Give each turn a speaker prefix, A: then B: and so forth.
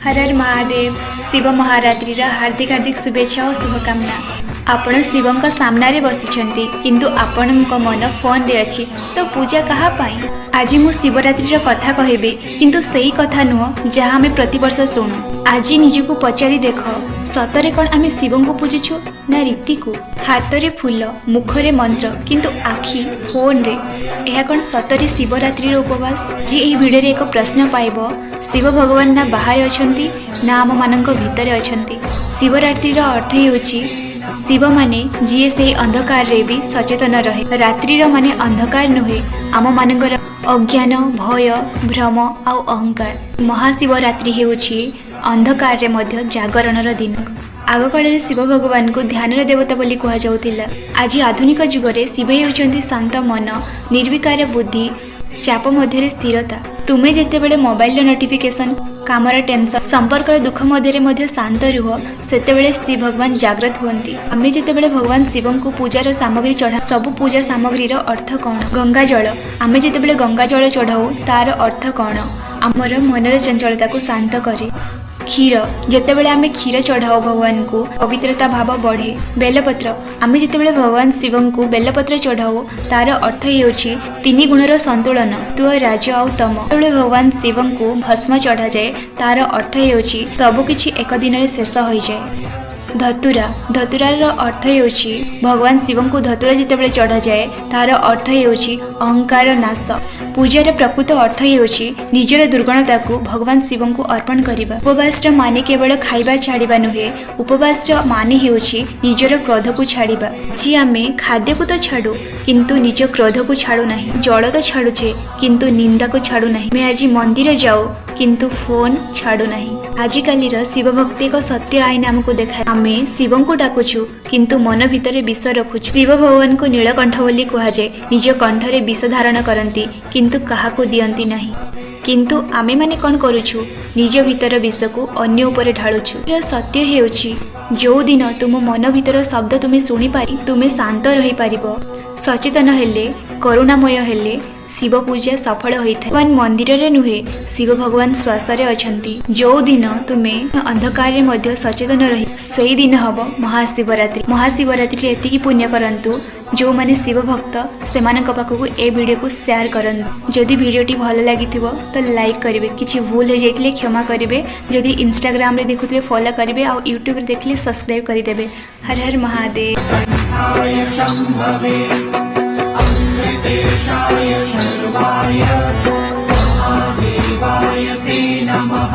A: ହର ହର ମହାଦେବ। ଶିବ ମହାରାତ୍ରିର ହାର୍ଦ୍ଦିକ ହାର୍ଦ୍ଦିକ ଶୁଭେଚ୍ଛା ଓ ଶୁଭକାମନା। ଆପଣ ଶିବଙ୍କ ସାମ୍ନାରେ ବସିଛନ୍ତି, କିନ୍ତୁ ଆପଣଙ୍କ ମନ ଫୋନରେ ଅଛି, ତ ପୂଜା କାହା ପାଇଁ? ଆଜି ମୁଁ ଶିବରାତ୍ରିର କଥା କହିବି, କିନ୍ତୁ ସେଇ କଥା ନୁହଁ ଯାହା ଆମେ ପ୍ରତିବର୍ଷ ଶୁଣୁ। ଆଜି ନିଜକୁ ପଚାରି ଦେଖ, ସତରେ କ'ଣ ଆମେ ଶିବଙ୍କୁ ପୂଜୁଛୁ ନା ରୀତିକୁ? ହାତରେ ଫୁଲ, ମୁଖରେ ମନ୍ତ୍ର, କିନ୍ତୁ ଆଖି ଫୋନରେ। ଏହା କ'ଣ ସତରେ ଶିବରାତ୍ରିର ଉପବାସ? ଆଜି ଏହି ଭିଡ଼ିଓରେ ଏକ ପ୍ରଶ୍ନ ପାଇବ, ଶିବ ଭଗବାନ ନା ବାହାରେ ଅଛନ୍ତି ନା ଆମମାନଙ୍କ ଭିତରେ ଅଛନ୍ତି? ଶିବରାତ୍ରିର ଅର୍ଥ ହେଉଛି ଶିବ ମାନେ ଯିଏ ସେହି ଅନ୍ଧକାରରେ ବି ସଚେତନ ରହେ। ରାତ୍ରିର ମାନେ ଅନ୍ଧକାର ନୁହେଁ, ଆମମାନଙ୍କର ଅଜ୍ଞାନ, ଭୟ, ଭ୍ରମ ଆଉ ଅହଙ୍କାର। ମହାଶିବରାତ୍ରି ହେଉଛି ଅନ୍ଧକାରରେ ମଧ୍ୟ ଜାଗରଣର ଦିନ। ଆଗକାଳରେ ଶିବ ଭଗବାନଙ୍କୁ ଧ୍ୟାନର ଦେବତା ବୋଲି କୁହାଯାଉଥିଲା। ଆଜି ଆଧୁନିକ ଯୁଗରେ ଶିବ ହେଉଛନ୍ତି ଶାନ୍ତ ମନ, ନିର୍ବିକାର ବୁଦ୍ଧି, ଚାପ ମଧ୍ୟରେ ସ୍ଥିରତା। ତୁମେ ଯେତେବେଳେ ମୋବାଇଲର ନୋଟିଫିକେସନ୍, କାମର ଟେନସନ୍, ସମ୍ପର୍କର ଦୁଃଖ ମଧ୍ୟରେ ମଧ୍ୟ ଶାନ୍ତ ରୁହ, ସେତେବେଳେ ଶ୍ରୀ ଭଗବାନ ଜାଗ୍ରତ ହୁଅନ୍ତି। ଆମେ ଯେତେବେଳେ ଭଗବାନ ଶିବଙ୍କୁ ପୂଜାର ସାମଗ୍ରୀ ଚଢ଼ା, ସବୁ ପୂଜା ସାମଗ୍ରୀର ଅର୍ଥ କ'ଣ? ଗଙ୍ଗା ଜଳ, ଆମେ ଯେତେବେଳେ ଗଙ୍ଗା ଜଳ ଚଢ଼ାଉ, ତାର ଅର୍ଥ କ'ଣ? ଆମର ମନର ଚଞ୍ଚଳତାକୁ ଶାନ୍ତ କରେ। କ୍ଷୀର, ଯେତେବେଳେ ଆମେ କ୍ଷୀର ଚଢ଼ାଉ ଭଗବାନଙ୍କୁ, ପବିତ୍ରତା ଭାବ ବଢ଼େ। ବେଲପତ୍ର, ଆମେ ଯେତେବେଳେ ଭଗବାନ ଶିବଙ୍କୁ ବେଲପତ୍ର ଚଢ଼ାଉ, ତାର ଅର୍ଥ ହେଉଛି ତିନି ଗୁଣର ସନ୍ତୁଳନ, ସତ୍ତ୍ୱ, ରାଜ ଆଉ ତମ। ଯେତେବେଳେ ଭଗବାନ ଶିବଙ୍କୁ ଭସ୍ମ ଚଢ଼ାଯାଏ, ତାର ଅର୍ଥ ହେଉଛି ସବୁକିଛି ଏକ ଦିନରେ ଶେଷ ହୋଇଯାଏ। ଧତୁରା, ଧତୁରାର ଅର୍ଥ ହେଉଛି, ଭଗବାନ ଶିବଙ୍କୁ ଧତୁରା ଯେତେବେଳେ ଚଢ଼ାଯାଏ, ତାର ଅର୍ଥ ହେଉଛି ଅହଙ୍କାର ନାଶ। ପୂଜାର ପ୍ରକୃତ ଅର୍ଥ ହେଉଛି ନିଜର ଦୁର୍ବଳତାକୁ ଭଗବାନ ଶିବଙ୍କୁ ଅର୍ପଣ କରିବା। ଉପବାସର ମାନେ କେବଳ ଖାଇବା ଛାଡ଼ିବା ନୁହେଁ, ଉପବାସର ମାନେ ହେଉଛି ନିଜର କ୍ରୋଧକୁ ଛାଡ଼ିବା। ଆଜି ଆମେ ଖାଦ୍ୟକୁ ତ ଛାଡ଼ୁ, କିନ୍ତୁ ନିଜ କ୍ରୋଧକୁ ଛାଡ଼ୁ ନାହିଁ। ଜଳ ତ ଛାଡ଼ୁଛେ, କିନ୍ତୁ ନିନ୍ଦାକୁ ଛାଡ଼ୁ ନାହିଁ। ଆମେ ଆଜି ମନ୍ଦିର ଯାଉ, କିନ୍ତୁ ଫୋନ୍ ଛାଡ଼ୁ ନାହିଁ। ଆଜିକାଲିର ଶିବ ଭକ୍ତି ଏକ ସତ୍ୟ ଆଇନ ଆମକୁ ଦେଖାଏ। ଆମେ ଶିବଙ୍କୁ ଡାକୁଛୁ, କିନ୍ତୁ ମନ ଭିତରେ ବିଷ ରଖୁଛୁ। ଶିବ ଭଗବାନଙ୍କୁ ନୀଳକଣ୍ଠ ବୋଲି କୁହାଯାଏ। ନିଜ କଣ୍ଠରେ ବିଷ ଧାରଣ କରନ୍ତି, କିନ୍ତୁ କାହାକୁ ଦିଅନ୍ତି ନାହିଁ। କିନ୍ତୁ ଆମେମାନେ କ'ଣ କରୁଛୁ? ନିଜ ଭିତର ବିଷକୁ ଅନ୍ୟ ଉପରେ ଢାଳୁଛୁ। ସତ୍ୟ ହେଉଛି, ଯେଉଁଦିନ ତୁମ ମନ ଭିତର ଶବ୍ଦ ତୁମେ ଶୁଣିପାରି ତୁମେ ଶାନ୍ତ ରହିପାରିବ, ସଚେତନ ହେଲେ, କରୁଣାମୟ ହେଲେ ଶିବ ପୂଜା ସଫଳ ହୋଇଥାଏ। ଭଗବାନ ମନ୍ଦିରରେ ନୁହେଁ, ଶିବ ଭଗବାନ ଶ୍ୱାସରେ ଅଛନ୍ତି। ଯେଉଁଦିନ ତୁମେ ଅନ୍ଧକାରରେ ମଧ୍ୟ ସଚେତନ ରହି, ସେଇଦିନ ହେବ ମହାଶିବରାତ୍ରି। ମହାଶିବରାତ୍ରିରେ ଏତିକି ପୁଣ୍ୟ କରନ୍ତୁ, ଯେଉଁମାନେ ଶିବ ଭକ୍ତ ସେମାନଙ୍କ ପାଖକୁ ଏ ଭିଡ଼ିଓକୁ ସେୟାର କରନ୍ତୁ। ଯଦି ଭିଡ଼ିଓଟି ଭଲ ଲାଗିଥିବ ତ ଲାଇକ୍ କରିବେ, କିଛି ଭୁଲ ହୋଇଯାଇଥିଲେ କ୍ଷମା କରିବେ। ଯଦି ଇନଷ୍ଟାଗ୍ରାମରେ ଦେଖୁଥିବେ ଫଲୋ କରିବେ, ଆଉ ୟୁଟ୍ୟୁବରେ ଦେଖିଲେ ସବସ୍କ୍ରାଇବ୍ କରିଦେବେ। ହର ହର ମହାଦେବ।
B: शम्भवे, अमृतेशाय शर्वाय, महादेवाय ते नमः।